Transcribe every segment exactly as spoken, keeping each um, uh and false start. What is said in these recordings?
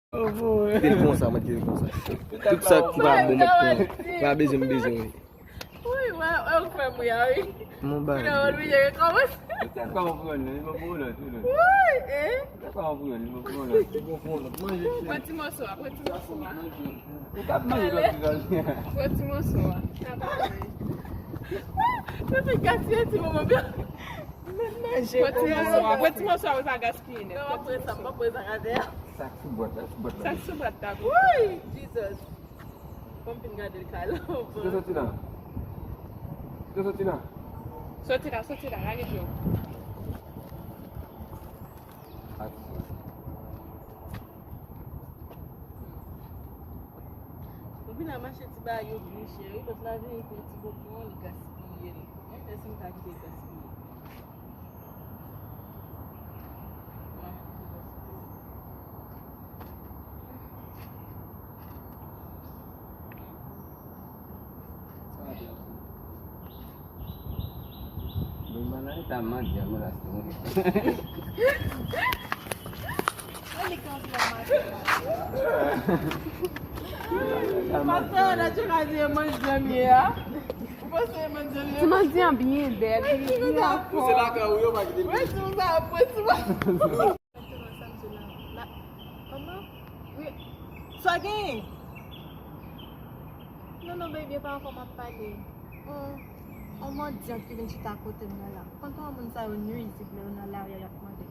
Kite l konsa, mwen kite l konsa. Tout sa ki pa bon, mwen pran. Pa bezwen m bezwen. Wi, wè, wè, ou fè m ri a, wi. Mon bagay. Finalman, nou rekòmanse. Wi, eh. Pran ti mòso a, pran ti mòso a. Ou t ap manje lòt ti jan. Pran ti mòso a. Ou fin gaspiye ti moman byen. Pran ti mòso a, pran ti mòso a, ou pa gaspiye nèt. Non, pran ti mòso a. Sa k sou bwat la, sou bwat la. Sa k sou bwat la. Woy, Jesus. Fò m fin gade l kalòp. Sòti la. Sòti la. Sòti la, sòti la, lage pye w. Aksyon. Ou vin a mache ti bagay yo byen chè, wi, lòt la vini pran ti bonbon, li gaspiye l. Mwen fè si m ta kite l gaspiye. Bon, ban nan eta mandyan nou la, se mwen. Pastè Ronald te ka di e mandyan m ye a. Ou panse e mandyan m ye? Ti mandyan byen bèl, li byen anfòm. Pouse lakay ou yo, pa kite l. Mwen di w sa, mwen di w sa. Egzakteman sa m di la. La, kòman? Wi. Sa w genyen? Non, non, baby, e pa ankò m ap pale. On, on mandyan ki vin chita kote m nan la. Konn kòman moun sa yo nwizib lè yo nan lari a, y ap mande.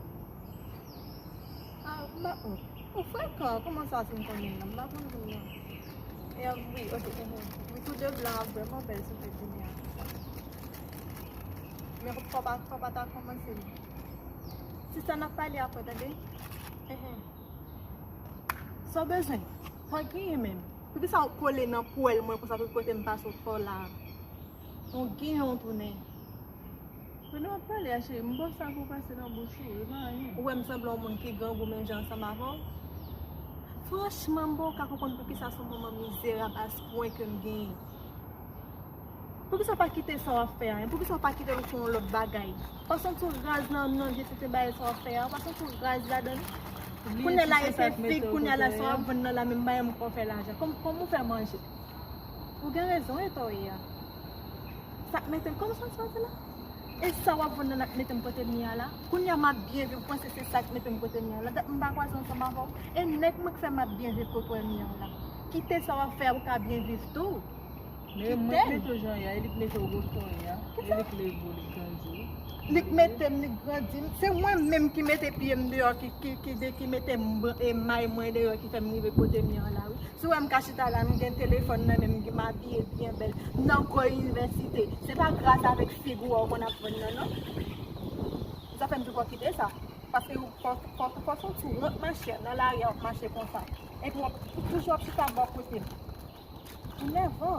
Ah, m pa, oh, oh, frekan, kòman sa si m konnen l la? M pa konn moun nan. E, wi, ok, mhm. Nou tou de blan ap vrèman bèl sou fèt jounen an. Men fò pa, fò pa ta kòmanse li. Se sa n ap pale apre, tande? Ehe. Sa w bezwen? Pa genyen menm. Poukisa w kole nan pwèl mwen konsa tout kote m pase w fè w la? Ou genyen w tounen. Konnen w ap pale a, cheri, m ba w sa pou pase nan bouch ou, e pa anyen. Ou wè m sanble yon moun ki grangou menm jan ansanm avè w? Franchman, m pa ka konprann poukisa se yon manman mizerab a se pwen ke m genyen. Poukisa w pa kite sa w ap fè a? Poukisa w pa kite l fè yon lòt bagay? Pa santi w raz nan, nan vye tenten bagay sa w ap fè a? Pa santi w raz ladan l? Kounye a la e se fig, kounye a la sa w ap vann nan la menm bagay m ka fè lajan. Kòm, kòman w fè manje? Ou gen rezon, e ta w ye a. Sa k mete m, kòman sa w soti la? E sa w ap vann nan la k mete m kote m ye a la? Kounye a m ap byen viv, ou panse se sa k mete m kote m ye a la? Dat m pa kwaze ansanm avè w. E nèg mwen k fè m ap byen viv kote w ye a la. Kite sa w ap fè a pou w ka byen viv tou. Men mwen k mete w jan w ye a, e li k mete w gwo jan w ye a, e li k leve w, li k grandi w. Li k mete m, li k grandi m. Se mwen menm ki mete pye m deyò, ki, ki, ki, de, ki mete m, e may mwen deyò, ki fè m rive kote m ye a la, wi. Si w wè m ka chita la, m gen telefòn nan men m, m abiye byen bèl, m nan gwo inivèsite. Se pa gras avèk fig ou a w konn ap vann nan, non. Zafè m toujou kite sa. Paske ou fò, fò, fò santi w wont, machè, nan lari a w ap mache konsa. Epi w ap toujou ap chita bò kote m. Ou nèvan.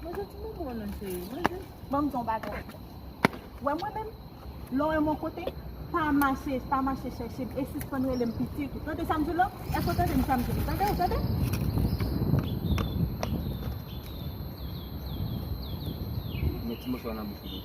Manje ti bonbon nan, cheri, manje. Ban m di w yon bagay. Wè mwen menm, lè w wè m yon kote, pa mache, pa mache chèche m e sispann rele m pitit ou. Tande sa m di w la? Èske w tande m sa m di w? Tande, w tande? Met ti moso a nan bouch ou.